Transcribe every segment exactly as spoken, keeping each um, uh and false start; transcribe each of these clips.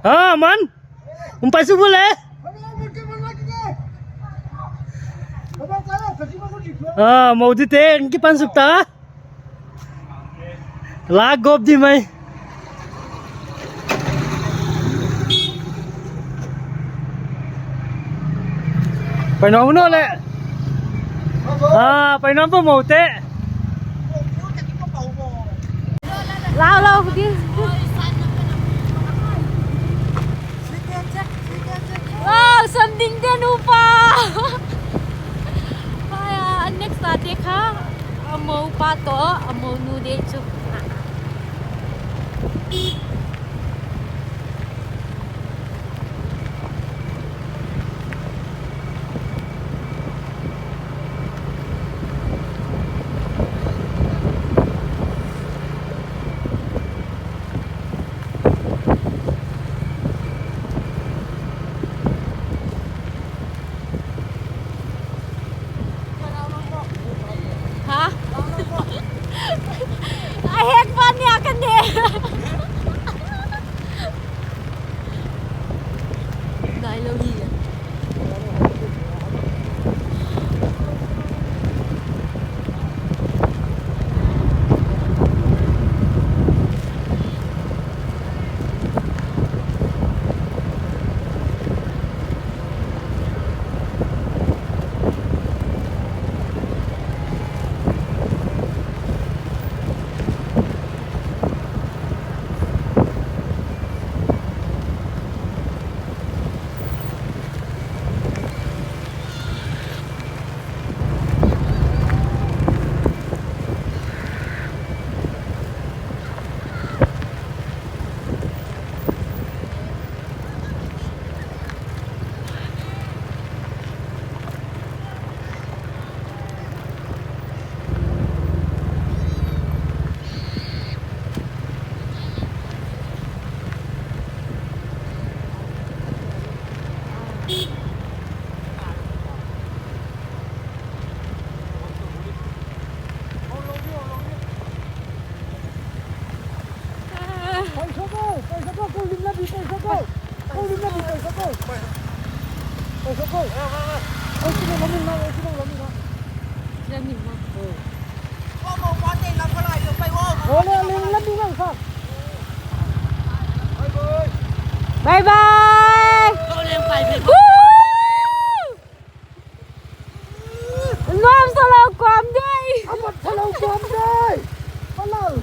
Ha, man. Um, pai suk bole. Ha, mou di te, ki pan suk ta. La gop di mai. Pai nuam un le. Ah, pai nuam pah mou te. Lau, lau, di. Wow, something dia nupa. Pai, ah, next ta te kha. A mou pa toh, a mou nu de chu. Ha? A hek ban nia kan ne. Dai lou hi. Paisa ko, paisa ko, ko lim la di, paisa ko. Ko lim la di, paisa ko. Paisa ko. Ai, sini lamin na, ai, sini lamin na. Lamin na. Oh. Ole, lim la di na, sa. Bye bye. Woo! Nuam sa lou kuam dai. Amat sa lou kuam dai. Palal.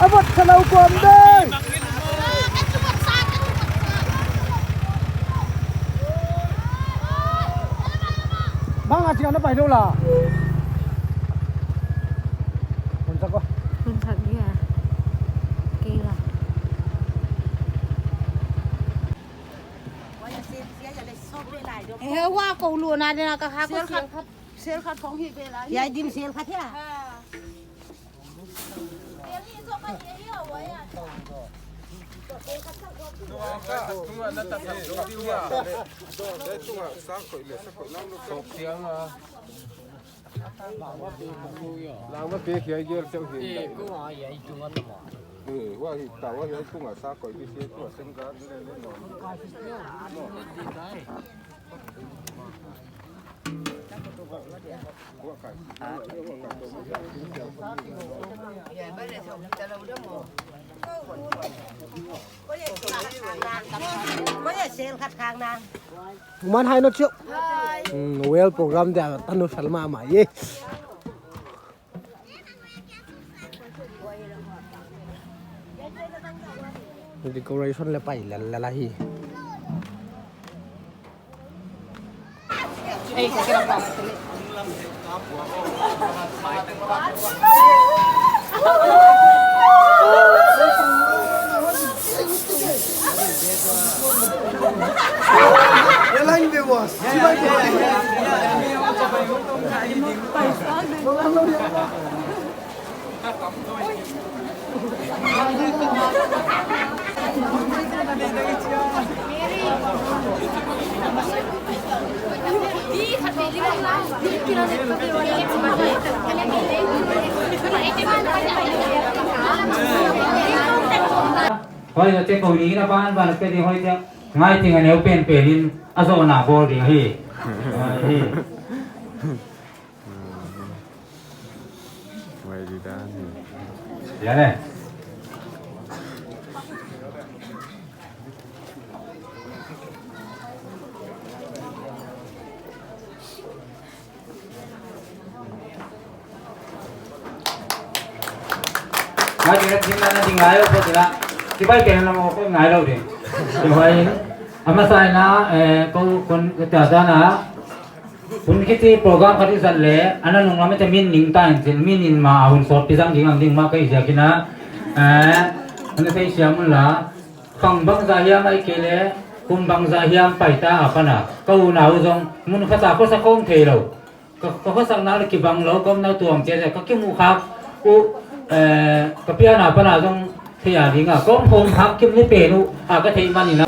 Amat sa lou kuam dai. Bang a chiang na pai lou la. Hun sa ko. Hun sa dia. Kei la. Eh, wa ko lu na de na ka ha ko sel khat. Sel khat khong hi be la. Ya dim sel khat ya. Lang ma pe khia gel cheu hi. Eh, ko a ya i tunga tama. Eh, wa hi ta wa ya i tunga sa koi di se ko sem ga le le no. Ko ye sel khat khang na. Tuman hai no chio. Hmm, well program dia tanu salma ma ye. Decoration le pai la la la hi. Airline viewers, Hoih, na te ko ni na ban ban pe ding hoih te. Ngai ting a neu pen pen in a zo na bol ding hi. Ah, hi. Wai di dan. Ya le. Ngai ding, ding na ding ngai lo, ko ding la. Kibai pen na mo ko ngai lo ding. Kibai. Ama sai na, eh, ko kon ko ta ta na. Hun kiti program khat i zat le, ana nung lam te min ning ta in chin, min in ma a hun sawt pi zang ding ang ding ma ka i ziak in a. Eh, ana thei siam un la. Pang bangzah hiam ahihkeileh, kum bangzah hiam paita apan a. Ka unau zong, mun khat a khosa khawm thei lo. Ka, ka khosakna leh kibang lou, ka omna tuam chiat ka kimuh khak uh, eh, ka pianna pan a zong thei a ding a. Ka om khawm khak kim ni pen uh, a ka theih man in a.